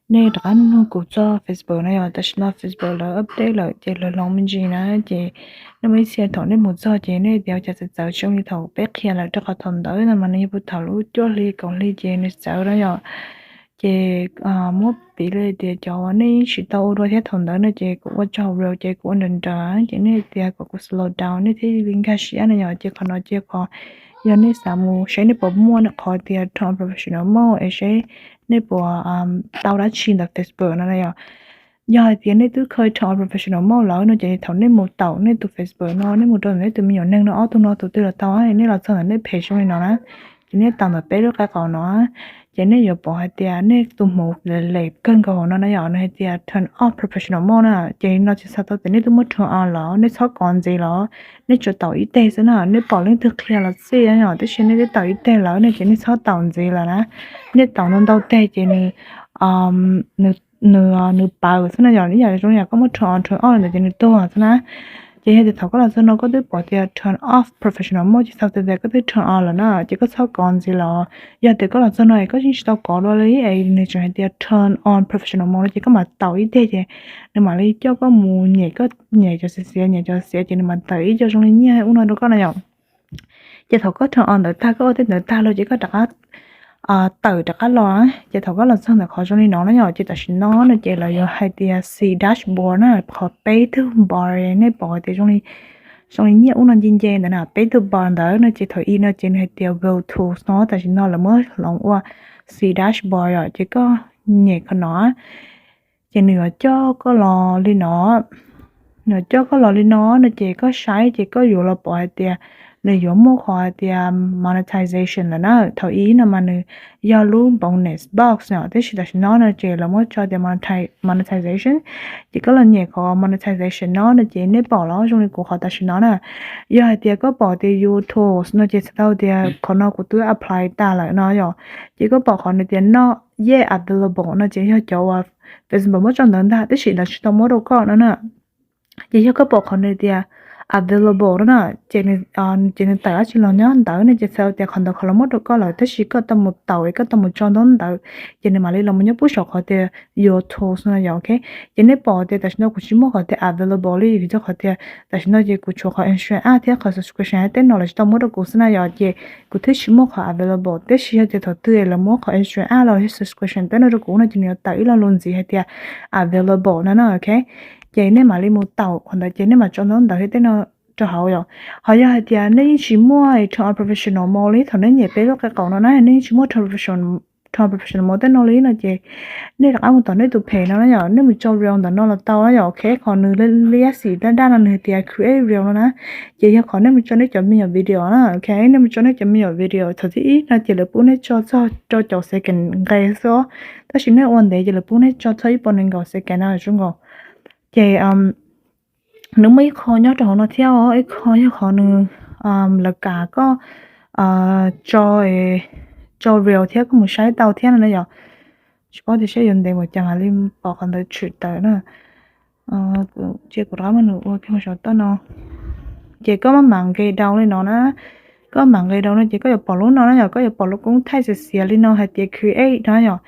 Nej rov qab nug kuv txog Facebook na yom, tam sim no Facebook lawv update lawm ces lawv hloov me ntsis na, ces nej muaj ib txhia thaum nej mus txog ces nej tias cas txawv txawv zoo li thaum peb qhia lawm, rau qhov thaum ntawd no mas nws yog puag thaum lub cuaj hli kaum hli ces nws txawv na yom. Ces muab piv li tias cov uas nej yeej tsis tau ua dua thiab thaum ntawd no ces kuv ua tsaug rau ces kuv ua nrawm nrawm ces nej tias kom kuv slow down nej thiaj li nkag siab na yom. Ces qhov no ces qhov yog nej xav mus saib nej puas muaj qhov tias turn on professional mode es saib nej puas tau dab tsi ntawm Facebook no na yom. Yog hais tias nej twb kha turn on professional mode lawm no ces thaum nej mus taum nej tus Facebook no, nej mus rau ntawm nej tus me nyuam neeg no, ob tug no tus twg los tau, nej los txog ntawm nej page zoo li no na, ces nej taum ntawm peb lub qab qaum no, ces nej yuav pom hais tias nej tus hmoov lem lem kawg nkaus no na yom, nws hais tias turn off professional mode na. Ces no tsis txhais tau tias nej twb muab turn on lawm, nej txhob kov ntxiv lawm, nej tsuas taum ib teg xwb na. Nej pom leej twg qhia los xij yom, tab sis nej twb taum ib teg lawm no ces nej txhob taum ntxiv lawm na. Nej taum ntau ntau teg ces nws nws nws paws xwb na yom. Ib yam zoo yam koj muab turn on turn off ntawd ces nws tuag xwb na. Ces yog tias thaum koj los txog no koj twb pom tias turn off professional mode ces txhais tau tias koj twb turn on lawm na, ces koj txhob kov ntxiv lawm. Yog tias koj los txog no es koj yeej tsis tau kov dua li es nws tseem hais tias turn on professional mode no ces koj mam taum ib teg ces nws mam li coj koj mus nyem, koj nyem cov xiav xiav, nyem cov xiav ces nws mam tawm ib co zoo li nyiaj ub no rau koj na yom. Ces thaum koj turn on ntawd tag, koj ua tej ntawd tag lawm ces koj rov qab tawm rov qab los. Ces thaum koj los txog ntawm qhov zoo li no na yom, ces tam sim no no ces lawv yuav hais tias see dashboard na, qhov peb tug bar nej pom tias zoo li nyiaj ub no nce nce ntawd na, peb tug bar ntawd no ces thaum ib no ces nws hais tias view tools no, tam sim no lawv muab hloov ua see dashboard yom. Ces koj nyem qhov no ces nws yuav coj koj los li no. Nws yuav coj koj los li no no ces koj saib ces koj yuav los pom hais tias nws yuav muaj qhov hais tias monetization lawm na. Thaum ib no mas nws yog lub bonus box no, tab sis tam sim no no ces lawv muab tso tias monetization. Ces koj los nyem qhov monetization no no ces nej pom los zoo li kuv qhov tam sim no na. Yog hais tias koj pom tias your tools no ces txhais tau tias qhov no kuv twb apply tas lawm no yom. Ces koj pom qhov nws tias not yet available no ces yog cov uas Facebook muab tso ntawd ntag, tab sis lawv tsis tau muab rau koj no na. Ces yog koj pom qhov nws tias available no na, ces nws tawm dab tsi los nyob ntawd no ces txhais tias qhov ntawd qhov los muab rau koj lawm, tab sis koj tau mus taum es koj tau mus tso ntaub ntawv, ces nws mam li los mus nyob pub saum qhov tias your tools no yom, ok. Ces nej pom tias tam sim no kuv tsis muaj qhov tias available li, vim rau qhov tias tam sim no ces kuv tshuav qhov insurance app thiab qhov subscription app tej no lawv tsis tau muab rau kuv xwb na yom, ces kuv thiaj tsis muaj qhov available. Tab sis yog tias thaum twg lawv muab qhov insurance app los yog subscription tej no rau kuv no ces nws yuav tawm ib lo lus ntxiv hais tias available no na, ok. Ces nej mam li mus taum qhov ntawd ces nej mam tso ntaub ntawv thiab tej no rau hauv yom. Ho yog hais tias nej yeej tsis muaj turn on professional mode li, thaum nej nyem peb lub qab qaum no na nej yeej tsis muaj turn on professional mode tej no li no ces nej rov qab mus tom nej tus page no na yom, nej mus tso reel ntawm no los tau na yom, ok. Qhov nws liab xim daj daj no nws tias create reel no na, ces yog qhov nej mus tso nej cov me nyuam video na, ok. Nej mus tso nej cov me nyuam video thaum thib ib no ces lawv pub nej tso txog rau caum second nqe xwb, tab sis nej ua ntev ces lawv pub nej tso txog ib puas nees nkaum second no zoo nkaus. Ces nws muaj ib qho nyob rau hauv no thiab, ib qho yog qhov nws lawv kam koj tso, tso reel thiab koj mus saib tau thiab no na yom. Tsis paub tias saib yuav ntev npaum cas mam li pom qhov ntawd tshwm tawm na. Cia kuv rov qab muab nws ua kiag saum toj no. Ces koj maj mam nqe down li no na. Koj mam nqe down no ces koj yuav pom lub no na yom, koj yuav pom lub koob thaij xiav xiav li no hais tias create no yom.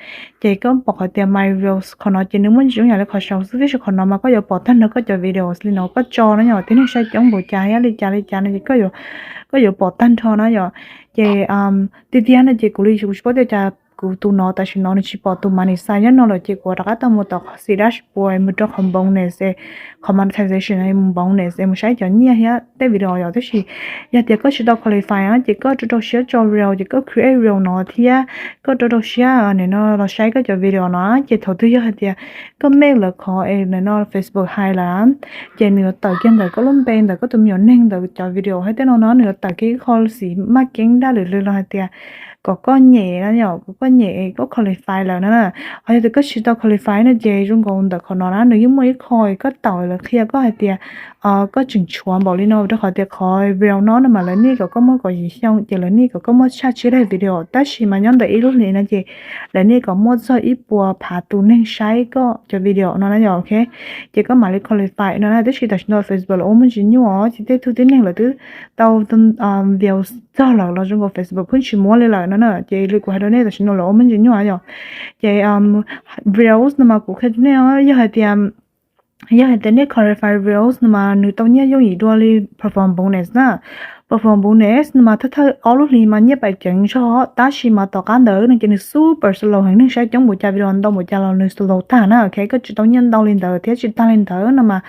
Ces koj pom qhov tias my reels qhov no ces nws muaj ntsis zoo yam li qhov saud xwb, tiam sis qhov no mas koj yuav pom tag nrho koj cov videos li no koj tso na yom, tib neeg saib coob npaum cas thiab li cas li cas no ces koj yuav pom tag nrho na yom. Ces tiag tiag no ces kuv li kuv tsis paub tias cas kuv tus no tam sim no nws tsis pom tus monetize nyob no lawm ces kuv rov qab tau mus tom qhov see dashboard mus rau qhov bonus, qhov monetization mus bonus mus saib cov nyiaj thiab tej video yom. Tab sis yog tias koj tsis tau qualify na ces koj rau rau siab tso reel ces koj create reel no thiab koj rau rau siab nim no los saib koj cov video no ces thaum twg yog hais tias koj make lawv qhov nim no Facebook hais lawm ces nws yuav tawm kiag ntawm koj lub npe ntawm koj tus me nyuam neeg ntawm cov video thiab tej no no nws yuav tawm kiag ib qho xim maj keeb daj lwm lwm los hais tias kom koj nyem na yom, kom koj nyem koj qualify lawm na. Ho yog tias koj tsis tau qualify no ces zoo nkaus ntawm qhov no na nws yeej muaj ib qho koj taum lawv qhia koj hais tias koj tseem tshuav npaum li no rau qhov tias qhov reel no no mas lawv niaj kom koj muaj kaum yim xyoo ces lawv niaj kom koj muaj tshaj tsib daim video, tab sis mas nyob ntawm ib lub hlis no ces lawv niaj kom muaj txog ib puas phav tus neeg saib koj cov video no na yom, ok. Ces koj mam li qualify no na, tab sis tam sim no Facebook lawv ua muaj ntsis nyuaj ces tej tug tib neeg lawv twb tau views txog lawm los zoo nkaus Facebook pheej tsis muab li lawm. no na. Ces li kuv hais rau nej tam sim no los ua muaj ntsis nyuaj yom. Ces Reels no mas kuv qhia nej yog hais tias yog hais tias nej qualify Reels no mas nws tau nyiaj yooj yim dua li performance bonus na. Performance bonus no mas thawj thawj ob lub hlis mas nyiaj pais ceev zog, tab sis mas tom qab ntawd no ces nws super slow heev, neeg saib coob npaum cas, video ntau npaum cas los nws slow tag na. Ok, koj tsis tau nyiaj ntau li ntawd thiab tsis tag li ntawd no mas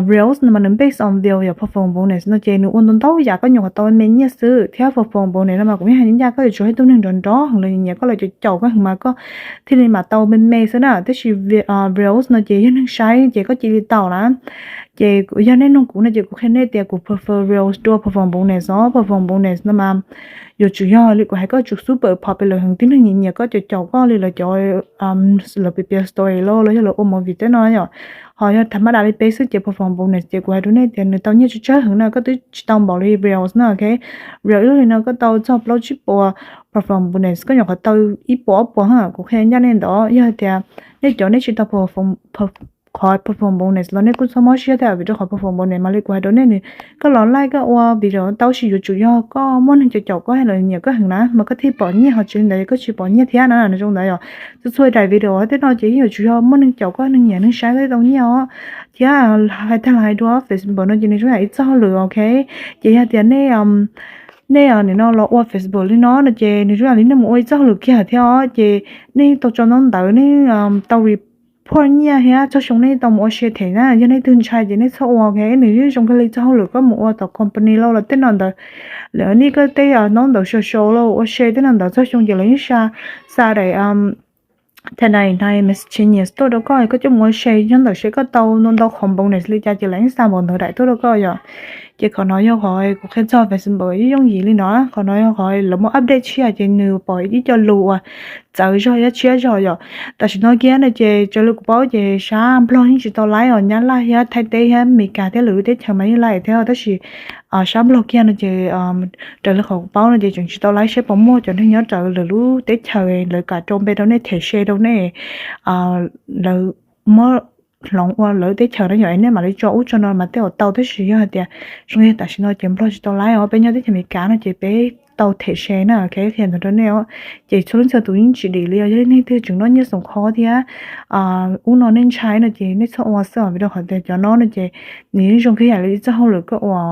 Reels no mas nws based on view yom. Performance bonus no ces nws ua ntau ntau yam koj nyuam qhuav tau me nyiaj xwb, thiab performance bonus no mas kuv yeej hais ncaj, koj yuav tsum yog ib tug neeg nrov nrov heev, lawv nyiam koj, lawv caum caum koj heev mas koj thiaj li mam tau me me xwb na. Tab sis Reels no ces yog neeg saib ces koj cia li tau na. Ces yog nej nug kuv no ces kuv qhia nej tias kuv prefer Reels dua performance bonus os. Performance bonus no mas yuav tsum yog li kuv hais, koj yuav tsum super popular heev, tib neeg nyiam nyiam koj, caum caum koj li lawv cov lawv piav piav story los los yog lawv ua movie tej no yom. Ho yog tham ma das li peb xwb ces performance bonus ces kuv hais rau nej tias nws tau nyiaj tsawg tsawg heev na, koj twb tsis tau npaum li Reels na. Ok, Reels ib lub hlis no koj tau txog plaub tsib puas performance bonus, koj nyuam qhuav tau ib puas ob puas ha. Kuv qhia ncaj nej ntawd, yog hais tias nej cov nej tsis tau qhov performance bonus los nej kuj txhob mob siab thiab, vim rau qhov performance bonus mas li kuv hais rau nej nws, koj los live koj ua video tau, tab sis yuav tsum yog koj muaj neeg caum caum koj, lawv nyiam koj heev na mas koj thiaj pom nyiaj, ho tsis li ntawd koj tsis pom nyiaj thiab na, zoo ntawd yom. Txhua txhua daim video tej no ces yeej yuav tsum yog muaj neeg caum koj, neeg nyiam neeg saib koj thiaj tau nyiaj os. Thiab hais tag los hais dua, Facebook no ces nws zoo yam ib txoj hauj lwm, ok. Ces yog tias nej nej nim no los ua Facebook li no no ces nws zoo yam li nej mus ua ib txoj hauj lwm kiag thiab os. Ces nej tau tso ntaub ntawv, nej tau report nyiaj thiab txog xyoo nej tau mus ua share them na. Yog nej twg ntshai ces nej txhob ua, ok. Nws yeej zoo kawg li txoj hauj lwm koj mus ua tom company los los tej no ntawd, lawv nej koj tej ntaub ntawv social los ua share tej no ntawd txog xyoo ces lawv yeej xa, xa daim Thailand Messenger tuaj rau koj, koj coj mus ua share nyob ntawm seb koj tau ntau ntau qhov bonus li cas ces lawv yeej xa npaum ntawd daim tuaj rau koj yom. Ces qhov no yog qhov kuv qhia txog Facebook ib yooj yim li no, qhov no yog qhov lawv muaj update tshiab ces nws pom ib co lus uas txawv zog thiab tshiab zog yom. Tam sim no kiag no ces raws li kuv paub ces sab Nplog yeej tsis tau laib os, Nyab Laj thiab Thaib teb thiab Amelikas thiab lwm lub teb chaws mas yeej laib thiab, tab sis sab Nplog kiag no ces raws li qhov kuv paub no ces tseem tsis tau laib, seb puas muaj cov neeg nyob raws lwm lub teb chaws lawv kam rau npe rau nej, them share rau nej, lawv muab hloov ua lawv teb chaws no yom, es nej mam li tso ub tso no mas tej zaum tau. Tab sis yog hais tias zoo li tam sim no ces Nplog tsis tau laib os, peb nyob teb chaws Amelikas no ces peb tau them share na, ok, qhia ntawd rau nej os. Ces txhua leej txhua tus yeej tsis dim li os, yog nej twg tseem noj nyiaj xoom kho thiab ub no nej ntshai no ces nej txhob ua xwb os, vim rau qhov tias cov no no ces nws yeej zoo kiag yam li ib txoj hauj lwm koj ua